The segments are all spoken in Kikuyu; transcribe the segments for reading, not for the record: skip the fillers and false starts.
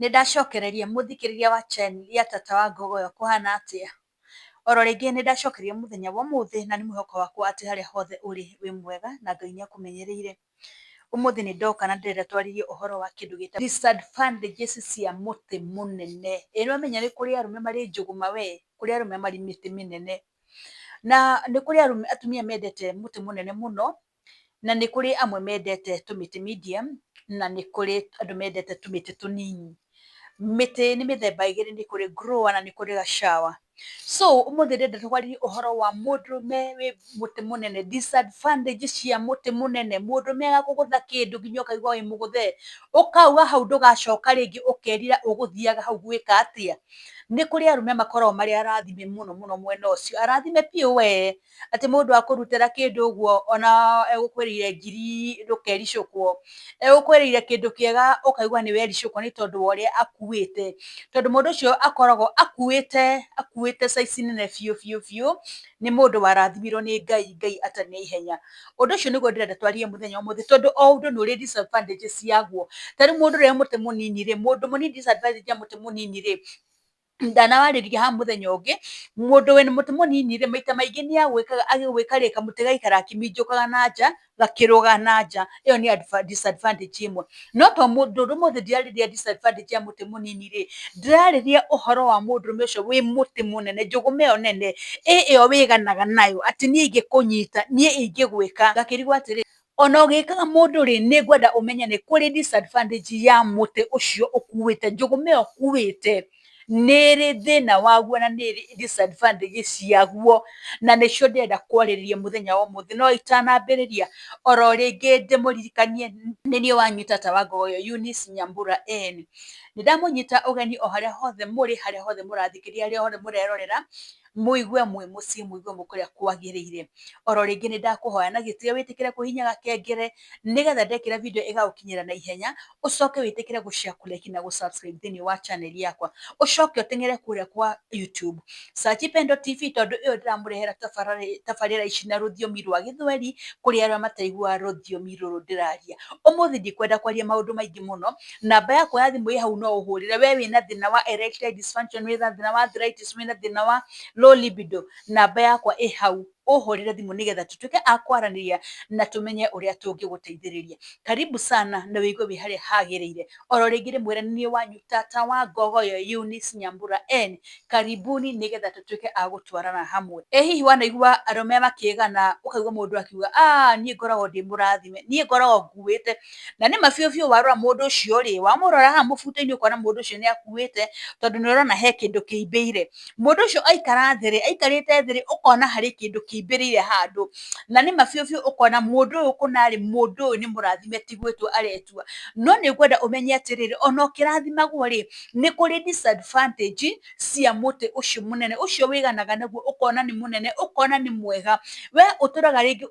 Nĩ ndacokereria mũthikĩrĩria wa channel ya Tata wa Ngogoyo kũhana atĩa? Oro rĩngĩ nĩ ndacokeria mũthenya wa ũmũthĩ na nĩ mwĩhoko wakwa atĩ harĩa hothe ũrĩ wĩ mwega na Ngai nĩ akũmenyereire. Ũmũthĩ nĩ ndoka na ndĩrenda twarĩrie ũhoro wa kĩndũ gĩtagwo disadvantages cia mũtĩ mũnene. Ĩ nĩ wamenya nĩ kũrĩ arũme marĩ njũgũma we, kũrĩ arũme marĩ mĩtĩ mĩnene. Na nĩ kũrĩ arũme atumia mendete mũtĩ mũnene mũno, na nĩ kũrĩ amwe mendete tũmĩtĩ medium, na nĩ kũrĩ andũ mendete tũmĩtĩ tũnini. Mĩtĩ nĩ mĩthemba ĩgĩrĩ, nĩ kũrĩ grower na nĩ kũrĩ gacawa. So ũmũthĩ ndĩrenda twarĩrie ũhoro wa mũndũrũme wĩ mũtĩ mũnene, disadvantage cia mũtĩ mũnene, mũndũrũme agakũgũtha kĩndũ nginya ũkaigua wĩ mũgũthe, ũkauga hau ndũgacoka rĩngĩ, ũkerira ũgũthiaga hau gwĩka atĩa. Nĩ kũrĩ arũme makoragwo marĩ arathime mũno mũno mwena ũcio, arathime biũ we, atĩ mũndũ akũrutĩra kĩndũ ũguo ona egũkwĩrĩire ngiri ndũkericũkwo, egũkwĩrĩire kĩndũ kĩega ũkaigua nĩ wericũkwo nĩ tondũ wa ũrĩa akuĩte, tondũ mũndũ ũcio akoragwo akuĩte akuĩte size nene biũ biũ biũ, nĩ mũndũ warathimirwo nĩ Ngai, Ngai atarĩ na ihenya. Ũndũ ũcio nĩguo ndĩrenda twarie mũthenya wa ũmũthĩ tondũ o ũndũ nĩ ũrĩ disadvantages yaguo. Ta rĩu mũndũ ũrĩa mũtĩ mũnini rĩ, mũndũ mũnini disadvantage ya mũtĩ mũnini rĩ, ndanawarĩria haha mũthenya ũngĩ, mũndũ wĩna mũtĩ mũnini rĩ, maita maingĩ nĩ agwĩkaga agĩgwĩka rĩ, kamũtĩ gaikaraga gakĩminjũkaga na nja, gakĩrũga na nja, ĩyo nĩ disadvantage ĩmwe. No to mũndũ ũmũthĩ ndirarĩria disadvantage ya mũtĩ mũnini rĩ, ndĩrarĩria ũhoro wa mũndũrũme ũcio wĩ mũtĩ mũnene, njũgũma ĩyo nene, ĩ ĩyo wĩganaga nayo atĩ niĩ ingĩkũnyita, niĩ ingĩgwĩka, ngakĩrigwo atĩrĩ, ona ũgĩkaga mũndũ rĩ, nĩ ngwenda ũmenye nĩ kũrĩ disadvantage ya mũtĩ ũcio ũkuĩte, njũgũma ĩyo ũkuĩte nĩ ĩrĩ thĩna waguo na nĩ ĩrĩ disadvantage ciaguo, na nĩcio ndĩrenda kwarĩrĩria mũthenya wa ũmũthĩ. No itanambĩrĩria, oro rĩngĩ ndĩmũririkanie nĩ niĩ wanyu Tata wa Ngogoyo Eunice Nyambura N. Nĩ ndamũnyita ũgeni o harĩa hothe mũrĩ, harĩa hothe mũrathikĩrĩria, harĩa hothe mũrerorera, mũigue mwĩ mũciĩ, mũigue mwĩ kũrĩa kwagĩrĩire. Oro rĩngĩ nĩ ndakũhoya na gĩtĩo wĩtĩkĩre kũhihinya gakengere nĩgetha ndekĩra video ĩgagũkinyĩra na ihenya, ũcoke wĩtĩkĩre gũ share, kũ like na gũ subscribe thĩinĩ wa channel yakwa. Ũcoke ũteng'ere kũrĩa kwa YouTube search Pendo TV tondũ ĩyo ndĩramũrehera tabarĩra ici na rũthiomi rwa Gĩthweri kũrĩ arĩa mataiguaga rũthiomi rũrũ ndĩraria. Ũmũthĩ ndikwenda kwaria maũndũ maingĩ mũno, namba yakwa ya thimũ ĩ hau no ũhũrĩre we wĩna thĩna wa erectile dysfunction, wĩna thĩna wa arthritis, wĩna thĩna wa low libido, namba yakwa ĩ hau ũhũrĩre thimũ nĩgetha tũtuĩke a kwaranĩria na tũmenye ũrĩa tũngĩgũteithĩrĩria. Karibu sana na wĩigue wĩ harĩa hagĩrĩire. Oro rĩngĩ ndĩmwĩre nĩ niĩ wanyu Tata wa Ngogoyo Eunice Nyambura N. Karibuni nĩgetha tũtuĩke a gũtwarana hamwe. Ĩ hihi wanaigua arũme makĩgana ũkaigua mũndũ akiuga, ah, niĩ ngoragwo ndĩ mũrathime, niĩ ngoragwo nguĩte. Na nĩ ma biũ biũ warora mũndũ ũcio rĩ, wamũrora haha mũbuto-inĩ ũkona mũndũ ũcio nĩ akuĩte, tondũ nĩ ũrona he kĩndũ kĩimbĩire. Mũndũ ũcio aikara thĩ rĩ, aikarĩte thĩ rĩ, ũkona harĩ kĩndũ kĩimbĩrĩire handũ. Na nĩ ma biũ biũ ũkona mũndũ ũyũ kũna rĩ, mũndũ ũyũ nĩ mũrathime ti gwĩtua aretua. No nĩ ngwenda ũmenye atĩrĩrĩ, ona ũkĩrathimagwo rĩ, nĩ kũrĩ disadvantage cia mũtĩ ũcio mũnene, ũcio wĩganaga naguo ũkona nĩ mũnene, ũkona nĩ mwega. We ũtũraga rĩngĩ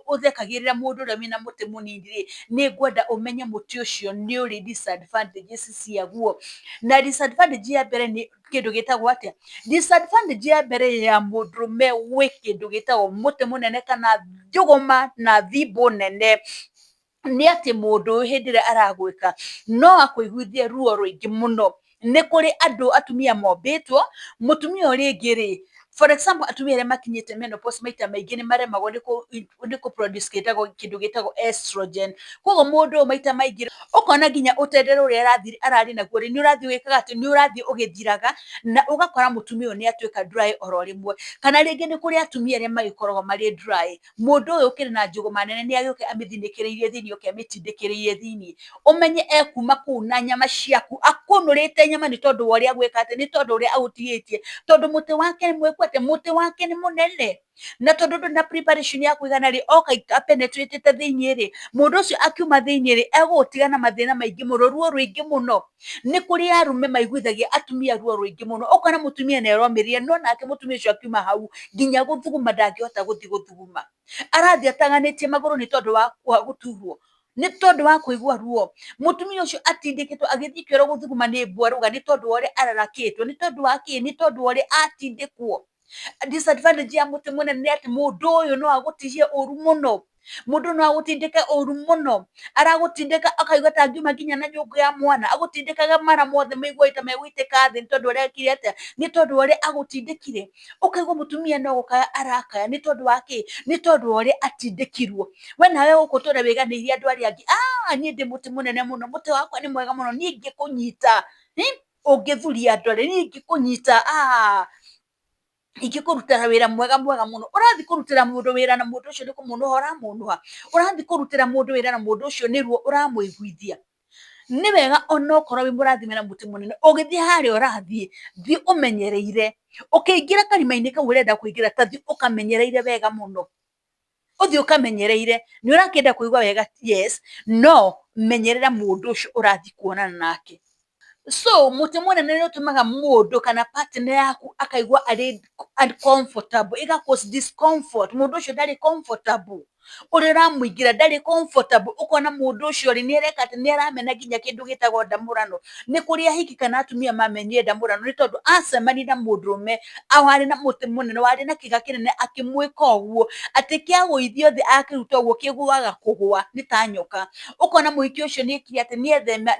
ũthekagĩrĩra mũndũ ũrĩa wĩna mũtĩ mũnini rĩ, nĩ ngwenda ũmenye mũtĩ ũcio nĩ ũrĩ disadvantages ciaguo. Na disadvantage ya mbere nĩ kĩndũ gĩtagwo atĩa? Disadvantage ya mbere ya mũndũrũme gwĩ kĩndũ gĩtagwo mũtĩ mũnene kana njũgũma na thimbũ nene, nĩ atĩ mũndũ ũyũ hĩndĩ ĩrĩa aragwĩka no akũiguithie ruo rũingĩ mũno. Nĩ kũrĩ andũ atumia mombĩtwo, mũtumia ũrĩa ũngĩ rĩ, for example atumia arĩa makinyĩte menopause maita maingĩ nĩ maremagwo nĩ kũ produce kĩndũ gĩtagwo estrogen. Koguo mũndũ ũyũ maita maingĩ ũkona nginya ũtendero ũrĩa ararĩ naguo rĩ, nĩ ũrathiĩ ũgĩkaga atĩ, nĩ ũrathiĩ ũgĩthiraga na ũgakora mũtumia ũyũ nĩ atuĩka dry oro rĩmwe. Kana rĩngĩ nĩ kũrĩ atumia arĩa magĩkoragwo marĩ dry, mũndũ ũyũ ũkĩrĩ na njũgũma nene nĩ agĩũke amĩthinĩkĩrĩirie thĩiniĩ oke amĩtindĩkĩrĩirie thĩiniĩ, ũmenye ekuma kũu na nyama ciaku akũnũrĩte nyama nĩ tondũ wa ũrĩa agwĩka atĩ, nĩ tondũ ũrĩa agũtigĩtie, tondũ mũtĩ wake nĩ mwĩku atĩ, mũtĩ wake nĩ mũnene. Na tondũ ndũrĩ na preparation ya kũigana rĩ, oka a penetrate ĩte thĩiniĩ rĩ, mũndũ ũcio akiuma thĩiniĩ rĩ, egũgũtiga na mathĩna maingĩ mũno, ruo rũingĩ mũno. Nĩ kũrĩ arũme maiguithagia atumia ruo rũingĩ mũno, ũkona mũtumia nĩ aromĩrĩria no nake mũtumia ũcio akiuma hau, nginya gũthuguma ndangĩhota gũthiĩ gũthuguma. Arathiĩ ataganĩtie magũrũ nĩ tondũ wa gũturwo, nĩ tondũ wa kũigua ruo. Mũtumia ũcio atindĩkĩtwo agĩthiĩ kĩoro gũthuguma nĩ mbwarũga nĩ tondũ wa ũrĩa ararakĩtwo, nĩ tondũ wa kĩ? Nĩ tondũ wa ũrĩa atindĩkwo. Disadvantage ya mũtĩ mũnene nĩ atĩ mũndũ ũyũ no agũtihie ũru mũno. Mũndũ no agũtindĩke ũru mũno, aragũtindĩka akaigua ta angiuma nginya na nyũngũ ya mwana, agũtindĩkaga mara mothe maiguaga ta megũitĩka thĩ nĩ tondũ ũrĩa ekire atĩa, nĩ tondũ wa ũrĩa agũtindĩkire. Ũkaigua mũtumia no gũkaya arakaya nĩ tondũ wa kĩ? Nĩ tondũ wa ũrĩa atindĩkirwo. We nawe gũkũ ũtũre wĩganĩire andũ arĩa angĩ, niĩ ndĩ mũtĩ mũnene mũno, mũtĩ wakwa nĩ mwega mũno, niĩ ingĩkũnyita, ũngĩthuria ndore, niĩ ingĩkũnyita ingĩkũrutĩra wĩra mwega mwega mũno. Ũrathiĩ kũrutĩra mũndũ wĩra na mũndũ ũcio nĩ kũmũnũha ũramũnũha? Ũrathiĩ kũrutĩra mũndũ wĩra na mũndũ ũcio nĩ ruo ũramũiguithia? Nĩ wega onokorwo wĩ mũrathime na mũtĩ mũnene, ũgĩthiĩ harĩa ũrathiĩ, thiĩ ũmenyereire. Ũkĩingĩra karima-inĩ kau ũrenda kũingĩra, ta thiĩ ũkamenyereire wega mũno. Ũthiĩ ũkamenyereire. Nĩ ũrakĩenda kũigua wega yes, no menyerera mũndũ ũcio ũrathiĩ kuonana nake. So mũtĩ mũnene nĩ ũtũmaga mũndũ kana partner yaku akaigua arĩ uncomfortable, ĩga cause discomfort, mũndũ ũcio ndarĩ comfortable. Ũrĩa ũramũingĩra ndarĩ comfortable, ũkona mũndũ ũcio rĩ, nĩ areka atĩ, nĩ aramena nginya kĩndũ gĩtagwo ndamũrano. Nĩ kũrĩ ahiki kana atumia mamenire ndamũrano nĩ tondũ acemania na mũndũrũme warĩ na mũtĩ mũnene, warĩ na kĩga kĩnene akĩmwĩka ũguo, atĩ kĩagũithio thĩ akĩruta ũguo kĩgũaga kũgũa nĩ ta nyoka. Ũkona mũhiki ũcio nĩ ekire atĩ,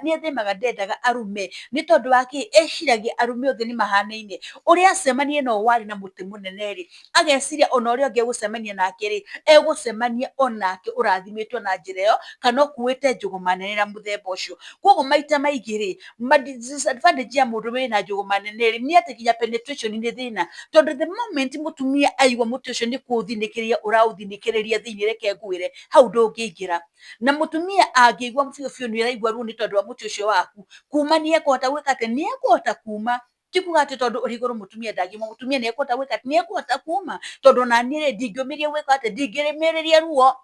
nĩ ethemaga ndendaga arũme, nĩ tondũ wa kĩ? Eciragia arũme othe nĩ mahanaine. Ũrĩa acemanirie na ũyũ warĩ na mũtĩ mũnene rĩ, ageciria ona ũrĩa ũngĩ egũcemania nake rĩ, egũcemania onake ũrathimĩtwo na njĩra ĩyo, kana ũkuĩte njũgũma nene na mũthemba ũcio. Koguo maita maingĩ rĩ, disadvantage ya mũndũ wĩna njũgũma nene rĩ, nĩ atĩ nginya penetration nĩ thĩna. Tondũ the moment mũtumia aigua mũtĩ ũcio nĩ kũũthinĩkĩrĩria ũraũthinĩkĩrĩria thĩiniĩ reke ngwĩre, hau ndũngĩingĩra. Na mũtumia angĩigua biũ biũ nĩ ũraigua ruo nĩ tondũ wa mũtĩ ũcio waku, kuma nĩ ekũhota gwĩka atĩ, nĩ ekũhota kuma. Ti kuga atĩ tondũ ũrĩ igũrũ mũtumia ndangĩuma, mũtumia nĩ ekũhota gwĩka atĩ, nĩ ekũhota kuma. Tondũ ona niĩ rĩ, ndingĩũmĩrĩria gwĩka atĩ, ndingĩũmĩrĩria ruo,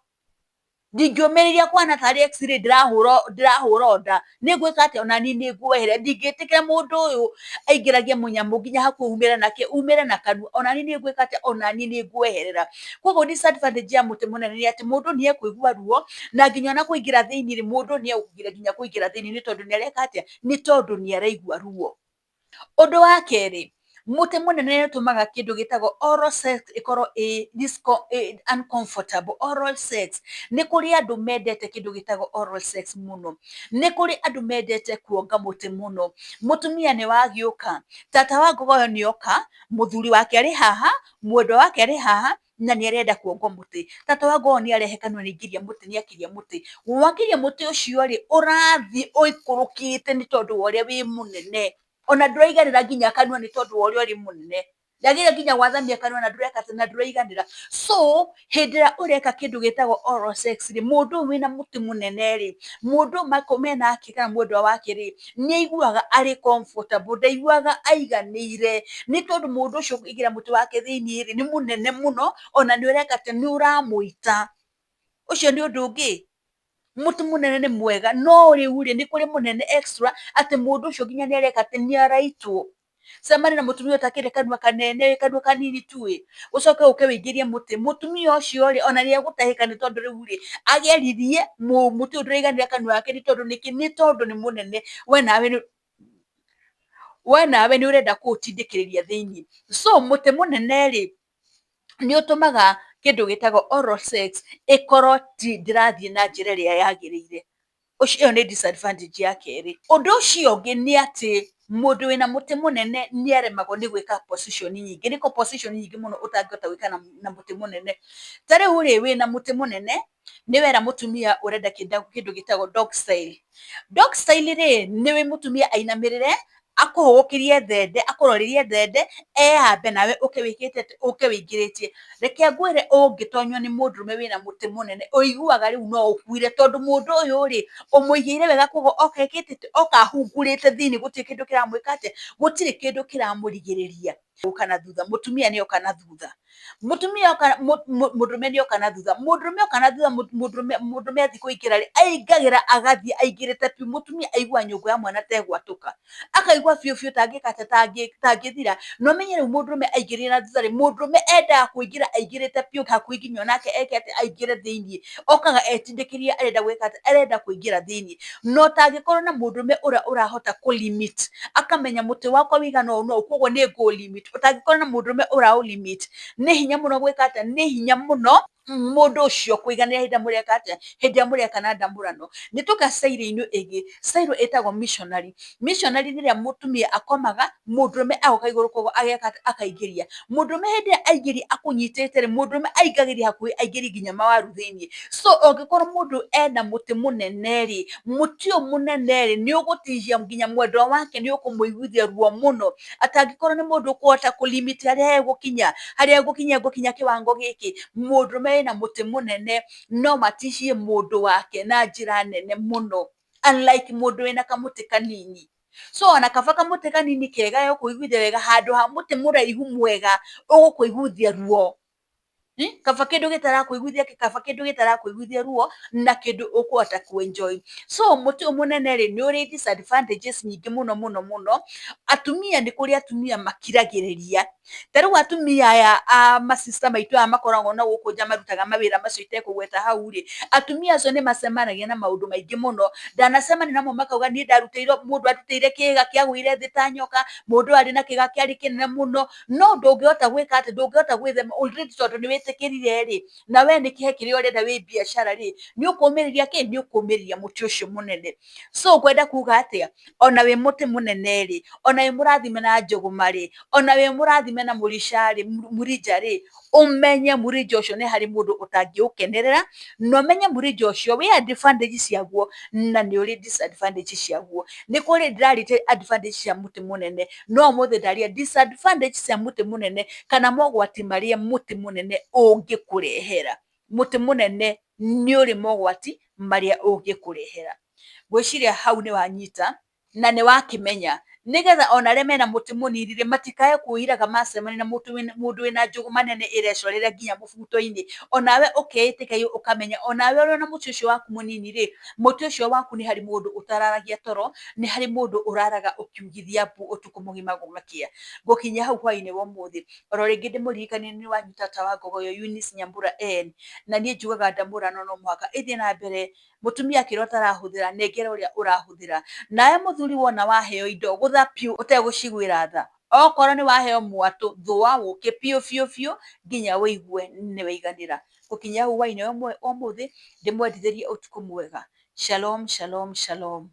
ndingĩũmĩrĩria kũhana tarĩ x-ray ndĩrahũrwo, ndĩrahũrwo nda, nĩ ngwĩka atĩa, ona niĩ nĩ ngweherera. Ndingĩtĩkĩra mũndũ ũyũ aingĩragie mũnyamũ nginya hakuhĩ umĩre nake, umĩre na kanua, ona niĩ nĩ ngwĩka atĩa, ona niĩ nĩ ngweherera. Koguo disadvantage ya mũtĩ mũnene nĩ atĩ mũndũ nĩ ekũigua ruo, na nginya ona kũingĩra thĩiniĩ rĩ, mũndũ nĩ ekũgiria nginya kũingĩra thĩiniĩ nĩ tondũ nĩ areka atĩa, nĩ tondũ nĩ araigua ruo. Ũndũ wa kerĩ, mũtĩ mũnene nĩ ũtũmaga kĩndũ gĩtagwo oral sex ĩkorwo ĩ uncomfortable. Oral sex, nĩ kũrĩ andũ mendete kĩndũ gĩtagwo oral sex mũno. Nĩ kũrĩ andũ mendete kuonga mũtĩ mũno. Mũtumia nĩ wagĩũka, tata wa ngogoyo nĩ oka, mũthuri wake arĩ haha, mwendwa wake arĩ haha, na nĩ arenda kuongwo mũtĩ. Tata wa ngogoyo nĩ arehe kanua nĩ aingĩria mũtĩ, nĩ akiria mũtĩ. Wakiria mũtĩ ũcio rĩ, ũrathiĩ ũikũrũkĩte nĩ tondũ wa ũrĩa wĩ mũnene. Ona ndũraiganĩra nginya kanua nĩ tondũ wa ũrĩa ũrĩ mũnene. Ndagĩrĩire nginya gwathamia kanua na ndũreka atĩ, na ndũraiganĩra. So hĩndĩ ĩrĩa ũreka kĩndũ gĩtagwo oral sex rĩ, mũndũ ũyũ wĩna mũtĩ mũnene rĩ, mũndũ ũyũ menake kana mwendwa wake rĩ, nĩ aiguaga arĩ comfortable, ndaiguaga aiganĩire, nĩ tondũ mũndũ ũcio kũingĩra mũtĩ wake thĩiniĩ rĩ, nĩ mũnene mũno, ona nĩ ũreka atĩ, nĩ ũramũita. Ũcio nĩ ũndũ ũngĩ. Mũtĩ mũnene nĩ mwega, no rĩu rĩ, nĩ kũrĩ mũnene extra, atĩ mũndũ ũcio nginya nĩ areka atĩ, nĩ araitwo. Cemania na mũtumia ũtakĩrĩ kanua kanene, kanua kanini tu ĩ, ũcoke ũke wĩingĩrie mũtĩ, mũtumia ũcio rĩ, ona nĩ egũtahĩka nĩ tondũ rĩu rĩ, ageririe mũtĩ ũyũ ndũraiganĩra kanua gake nĩ tondũ nĩkĩ? Nĩ tondũ nĩ mũnene, we nawe nĩ ũrenda kũũtindĩkĩrĩria thĩiniĩ. So mũtĩ mũnene rĩ, nĩ ũtũmaga kĩndũ gĩtagwo oral sex ĩkorwo ti ndĩrathiĩ na njĩra ĩrĩa yagĩrĩire. Ĩyo nĩ disadvantage ya kerĩ. Ũndũ ũcio ũngĩ nĩ atĩ mũndũ wĩna mũtĩ mũnene nĩ aremagwo nĩ gwĩka position nyingĩ. Nĩ position nyingĩ mũno ũtangĩhota gwĩka na mũtĩ mũnene. Ta rĩu rĩ, wĩna mũtĩ mũnene, nĩ wera mũtumia ũrenda kĩndũ gĩtagwo dog style. Dog style rĩ, nĩ mũtumia ainamĩrĩre, akũhũgũkĩrie thende, akũrorerie thende, eyambe nawe ũke wĩkĩte atĩ, ũke wĩingĩrĩtie. Reke ngwĩre ũngĩtonywo nĩ mũndũrũme wĩna mũtĩ mũnene, ũiguaga rĩu no ũkuire, tondũ mũndũ ũyũ rĩ, ũmũigĩire wega koguo oka ekĩte atĩ, oka ahungurĩte thĩiniĩ gũtirĩ kĩndũ kĩramwĩka atĩa, gũtirĩ kĩndũ kĩramũrigĩrĩria gũka na thutha. Mũtumia nĩ oka na thutha, mũtumia oka, mũndũrũme nĩ oka na thutha, mũndũrũme oka na thutha, mũndũrũme athiĩ kũingĩra rĩ, aingagĩra agathiĩ aingĩrĩte biũ, mũtumia aiguaga nyũngũ ya mwana ta ĩgwatũka. Akaigua biũ biũ tangĩka atĩa, tangĩthira. Na ũmenye rĩu mũndũrũme aingĩrire na thutha rĩ, mũndũrũme endaga kũingĩra aingĩrĩte biũ hakuhĩ nginya onake eke atĩa, aingĩre thĩiniĩ. Okaga etindĩkĩrĩrie arenda gwĩka atĩa, arenda kũingĩra thĩiniĩ. Na ũtangĩkorwo na mũndũrũme ũrĩa ũrahota kũ limit, akamenya mũtĩ wakwa wĩigana ũũ na ũũ, koguo nĩ ngũ limit. Ũtangĩkorwo na mũndũrũme ũra ũ limit, nĩ hinya mũno gwĩka atĩa, nĩ hinya mũno. Mũndũ ũcio kũiganĩra hĩndĩ ĩrĩa mũreka atĩa, hĩndĩ ĩrĩa mũreka na ndamũrano. Nĩ tũka style-inĩ ĩngĩ, style ĩtagwo missionary. Missionary nĩ ĩrĩa mũtumia akomaga, mũndũrũme agoka igũrũ koguo ageka atĩa, akaingĩria. Mũndũrũme hĩndĩ ĩrĩa aingĩria akũnyitĩte rĩ, mũndũrũme aingagĩria hakuhĩ aingĩrie nginya mawaru thĩiniĩ. So ũngĩkorwo mũndũ ena mũtĩ mũnene rĩ, mũtĩ ũyũ mũnene rĩ, nĩ ũgũtihia nginya mwendwa wake, nĩ ũkũmũiguithia ruo mũno, atangĩkorwo nĩ mũndũ ũkũhota kũ limit harĩa egũkinya, harĩa egũkinya egũkinya kĩwango gĩkĩ, mũndũrũme wĩna mũtĩ mũnene no matihie mũndũ wake na njĩra nene mũno, unlike mũndũ wĩna kamũtĩ kanini. So ona kaba kamũtĩ kanini kega gegũkũiguithia wega handũ ha mũtĩ mũraihu mwega ũgũkũiguithia ruo. Kaba kĩndũ gĩtarakũiguithia, kaba kĩndũ gĩtarakũiguithia ruo na kĩndũ ũkũhota kũ enjoy. So mũtĩ ũyũ mũnene rĩ, nĩ ũrĩ disadvantages nyingĩ mũno mũno mũno. Atumia, nĩ kũrĩ atumia makiragĩrĩria. Ta rĩu atumia aya a ma sister maitũ aya makoragwo na gũkũ nja marutaga mawĩra macio itekũgweta hau rĩ, atumia acio nĩ macemanagia na maũndũ maingĩ mũno. Ndanacemania namo makauga niĩ ndarutĩirwo, mũndũ andutĩire kĩga kĩagũire thĩ ta nyoka, mũndũ ũyũ arĩ na kĩga kĩarĩ kĩnene mũno, no ndũngĩhota gwĩka atĩ, ndũngĩhota gwĩthema already tondũ nĩ wĩtĩkĩrire rĩ, na we nĩ he kĩrĩa ũrenda wĩ biacara rĩ, nĩ ũkũmĩrĩria kĩ? Nĩ ũkũmĩrĩria mũtĩ ũcio mũnene. So ngwenda kuga atĩa? Ona wĩ mũtĩ mũnene rĩ, ona wĩ mũrathime na njũgũma rĩ, ona wĩ mũrathime na mũrica rĩ, mũrija rĩ, ũmenye mũrija ũcio nĩ harĩ mũndũ ũtangĩũkenerera, na ũmenye mũrija ũcio wĩ advantage ciaguo na nĩ ũrĩ disadvantage ciaguo. Nĩ kũrĩ ndĩrarĩtie advantage cia mũtĩ mũnene, no ũmũthĩ ndaria disadvantage cia mũtĩ mũnene kana mogwati marĩa mũtĩ mũnene ũngĩkũrehera. Mũtĩ mũnene nĩ ũrĩ mogwati marĩa ũngĩkũrehera. Ngwĩciria hau nĩ wanyita na nĩ wakĩmenya, nĩgetha ona arĩa mena mũtĩ mũnini rĩ, matikae kwĩiraga macemania na mũndũ wĩna njũgũma nene ĩrecorera nginya mũbuto-inĩ. Onawe ũkeĩtĩka ũkamenya onawe ũrĩ na mũtĩ ũcio waku mũnini rĩ, mũtĩ ũcio waku nĩ harĩ mũndũ ũtararagia toro, nĩ harĩ mũndũ ũraraga ũkiugithia mbu ũtukũ mũgima gũgakĩa. Ngũkinyia hau hwainĩ wa ũmũthĩ. Oro rĩngĩ ndĩmũririkanie nĩ wanyu tata wa Ngogoyo Eunice Nyambura N, na niĩ njugaga ndamũrano no mũhaka ĩthiĩ na mbere. Mũtumia akĩrwo atarahũthĩra, nengera ũrĩa ũrahũthĩra. Nawe mũthuri wona waheo indo, gũtha piũ ũtegũciguĩra tha. Okorwo nĩ waheo mwatũ, thũa ũkĩ piũ piũ piũ nginya ũigue nĩ waiganĩra. Gũkinyia hau hwainĩ wa ũmũthĩ, ndĩmwendithĩrie ũtukũ mwega. Shalom, shalom, shalom.